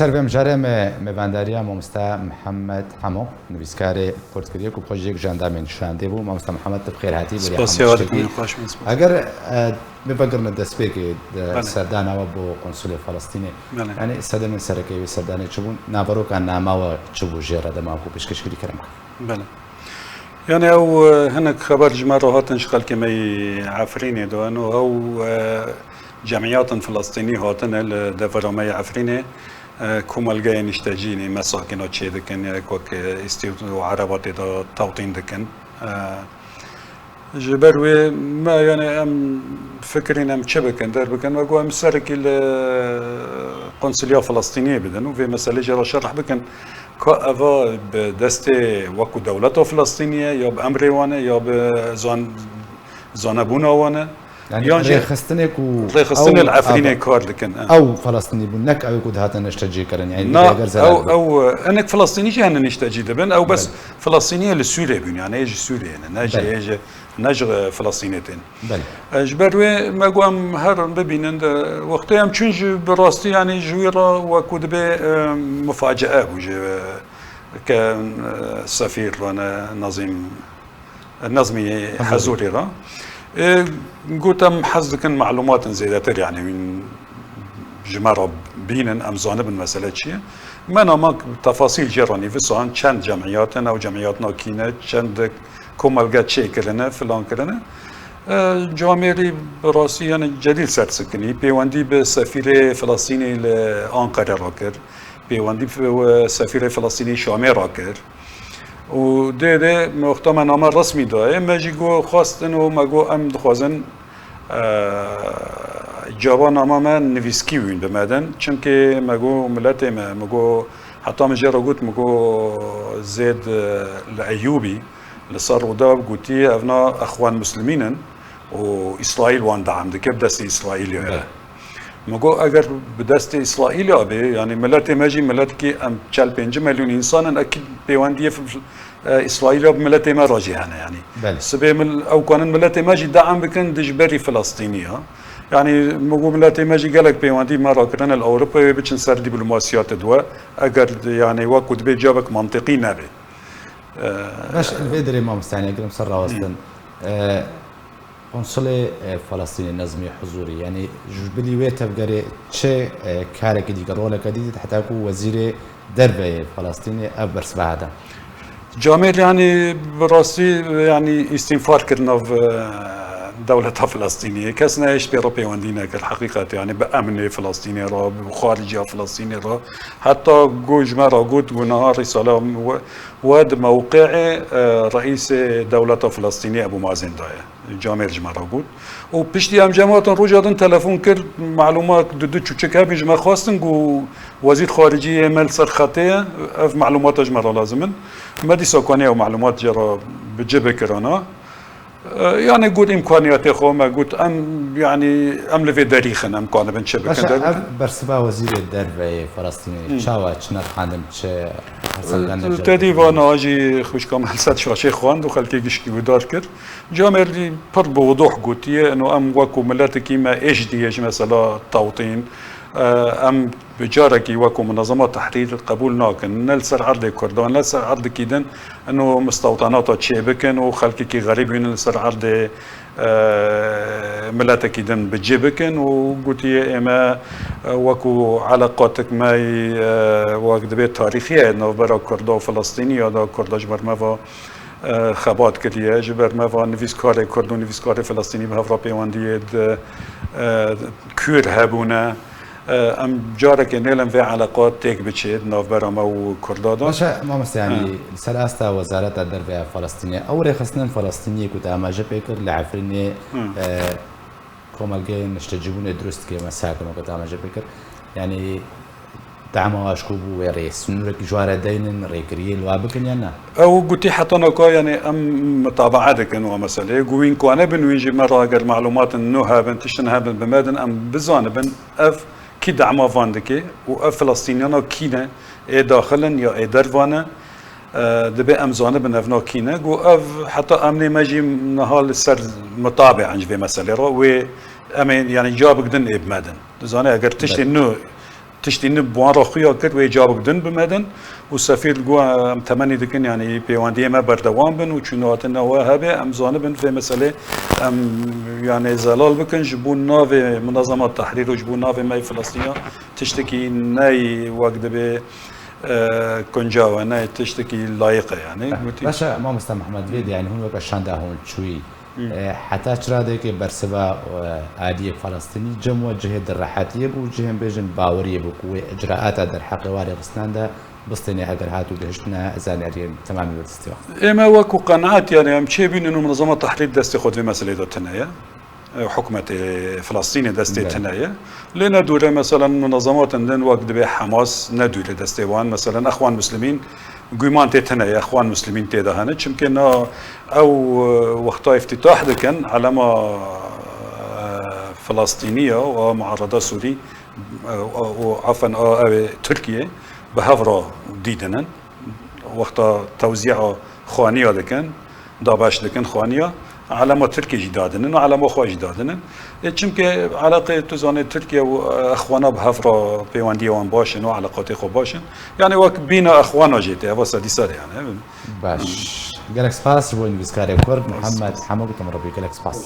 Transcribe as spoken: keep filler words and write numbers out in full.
Ser vê mijarê me mêvandariya mamoste Mihemed Emo, nivîskarê Kurd kiriye ku xwe ji yek ji endamên şandê bû. Mamoste Mihemed, tu bi xêr hatî, bêrî Spasiya hemû we tiştekî. dikim, xweş bin, spas. Eger e, bê vegirine destpêkê de Belê. Serdana we bo konsulê Felestînê. Belê. Yanî sedemên sereke wê serdanê çi bûn? Naveroka nama we çi bû jê re dema ku pêşkêşkirî kerem? Belê. Yani ew e, hinek xeber ji me re hatin ji xelkê me yê Efrînê de. Eno ew e, cemiyatên Filistînî hatine li devera me yê Efrînê e, komelgeyên niştecî, mesakîna çê dikin, ya wek e, Îstî û Ereba tê de tewtîn dikin. E, Ji ber wê me, yani em fikirîn em çi bikin, derbikin, me got em serekî li Konsilya Filistîniyê bidin û vê meselê jê re şerh bikin. Ka eva bi destê wekû dewleta Filistîniyê ya bi emrê wan e ya bi zan-, zanebûna wan e. Yani Yan jî rêxistinê ku rêxistinê ew- li Efrînê ev- kar dikin. E. Ew Felestînî bûn, nek ew ku dihate niştecî kirin. Yani Na, eger zelal ew, bûn. ew, e, hinek Filistînî jî hene niştecî dibin. Ew bes Belê. Filistîniyê li Sûriyê bûn. Yani ê ji Sûriyê ne, ne ji, Belê. ê ji, ne ji, e, Filistînê tên. Belê. E, Ji ber wê me got em herin bibînin de wextê em çûn jî bi rastî yani ji wî re wekû dibê e, mufacie bû jê e, ke e, sefîr re ne Nazîm Nazmî Hezûrî re. E, got em hez dikin malumatên zêdetir yani wîn ji me re bînin, em zanibin mesele çi ye. Me nama tefasîl jê re nivîsan, çend cemiyat in, ew cemiyatna kî ne, çend komelge çêkirine, filan kirine. E, Camêrî bi rastî yani Celîl Sersikinî pêwendî bi sefîrê Filistînî li Anqere re kir. Pêwendî bi sefîrê Filistînî Şamê re kir. Û dê dê me wexta me name resmî dayê, me jî got xwestin û me got em dixwazin e, cava nama me nivîskî wîn bi me din. Çimkî me got miletê me, me got heta min jê re got, me got Zêd e, li Eyûbî li ser Rûdaw gotiye evna Exwan Muslimîn in û Îsraîl wan deam dike, bi destê Îsraîlê ye. Belê. Me got eger bi destê Îsraîlê bê, yani miletê me jî miletkî em çel pêncî milyon însan in, ekîd pêwendiyê f- e, Îsraîlê bi miletê me re jî hene yani. Belê. Sibê mil, ew kanin miletê me jî deam bikin dijberî Filistînî ya. Yani me got miletê me jî gelek pêwendî me re kirine li Ewropayê, wê biçin ser dîplomasiyatê di we. Eger yani wek ku dibê cavek mantiqî nebe. E, Baş, li vê derê mamoste, yani eger em ser rawestin. E, Konsulê e, Felestînê Nezmî Huzûrî, yani ji bilî wê tevgerê çi e, karekî dîke, roleke dî heta ku wezîrê derve yê Felestînê ev bersiva hate? Camêr yani bi rastî yani îstînfar kir nav e, dewleta Filistînê. Kes nehêşt pê re pêwendî nekir heqîqet yani bi emnê Filistînê re, bi xariciya Filistînê re. Heta got ji me re got, got niha rîsala we, we di mewqeê e, reîsê dewleta Filistînê Ebû Mazên de ye. Camêr ji me re got. Û piştî em cematin roja din telefon kir, malumat du du çûçik hebî ji me xwestin, got wezîr xaricî yê me li ser xetê ye, ev malumata ji me re lazim in. Me dîsa kaniye ew malumat jê re bi cih bikirana. E, Yani got îmkaniyatê xwe me got em, yani em li vê derî xin, em kanibin çi bikin. Başa derbikin. Ev bersiva wezîrê derve yê Felestînê çawa çi nerxandin, çi hesabdan Te dî vana jî xwişka me li ser şaşê xwend û xelkê gişkî wî dar kir. Camêrdî pir bi wuduh gotiye, eno em wekû miletekî me êş diye ji mesela tawtîn. E, Em bi carekî wekû Munezema Tehrîr qebûl nakin. Ne li ser erdê Kurdan, ne li ser erdekî din, eno mistewtanata çê bikin û xelkekî xerîb wînin li ser erdê e, miletekî din bi cih bikin û gotiye ême e, wekû eleqatik me yî, e, wek dibê tarîxî ye navbera Kurda û Filistînî ya da Kurda ji ber me va e, xebat kiriye, ji ber me va nivîskarê Kurd û nivîskarê Filistînî bi hev re pêwendiyê di e, kûr hebûne. E, Em carekê nêlin vê eleqa têk biçê di navbera me û Kurda de. Baş e, mamoste, yanî li ser asta Wezareta Derve ya Felestînê, ew rêxistinên Felestîniyê ku te amaje pê kir li Efrînê e, komelgeyên niştecîbûnê dirust dike, me sakin ku te amaje pê kir. Yanî dema aşkû bû wê rê, sinûrekî ji wan re deynin, rêkiriyê li wa bikin yan na? Ew gotî heta naka, yanî em mitabaa dikin wa meseleyê. Got wîn kane bin, wîn jî me re eger malumatin nû hebin, tiştin hebin bi me din, em bizanibin ev kî dema van dike û ev Filistîniyana kî ne, ê daxil in ya ê derva ne, e, dibê em zanibin ev na kî ne. Got ev heta emnê me jî niha li ser mitabe in ji vê meselê re, wê em ê, yanî cavik din ê bi me din. Dizane eger tiştê nû, tiştî nû bi wan re xuya kir, wê carek din bi me din û sefîr li got, em temennî dikin, yanî pêwendiyê me berdewam bin û çûnhatina we hebe, em zanibin vê meselê, em, yanî zelal bikin, ji bo navê Munezema Tehrîr û ji bo navê me yê Filistîniya tiştekî neyê wek dibê, e, kuncaw e, neyê tiştekî layiq e, yanî. Gotî. Baş e, mamosta Mehmed, vê de, yanî hûn weke şanda hûn çûyî. E, heta çi radeyekê bersiva, e, aliyê Felestînî cem we cihê di rehetiyê bû, cihên bêjin baweriyê bû ku wê icraata derheqê warê xistinan de bistêne, eger hat û gihiştine zaniyariyên temamî we destê we. Ême wekû qenaet, yanî em çêbînin û Munezema Tehrîr destê xwe di vê meselê de tune ye. E, hikûmetê Filistînê destê Belê. tune ye. Lê ne dûre, meselen, munezematên din wek dibê Hamas ne dûre destê wan. Meselen, Exwan Muslimîn Gûman tê tune ye, Exwan Muslimîn tê de hene. Çimkê na ew, e, wexta îftîtah dikin, elema, e, Filistîniya û a muarreda Sûrî, e, û, û, afan, a, ew ê Tirkiye bi hev re dîdinin. Wexta tewzîa xaniya dikin, dabeş dikin xaniya, elema Tirkiye jî dadinin û elema xwe jî dadinin. E, çimkê eleqê, tu zanê, Tirkiye û, e, Exwana bi hev re pêwendiyê wan baş in û eleqatê xwe baş in. Yanî wek bîna Exwana jê tê, eva sedî ser e, yanî. Baş. Gelek spas ji bo nivîskarê Kurd, Muhammed Hemo, gotim Rebî, gelek spas.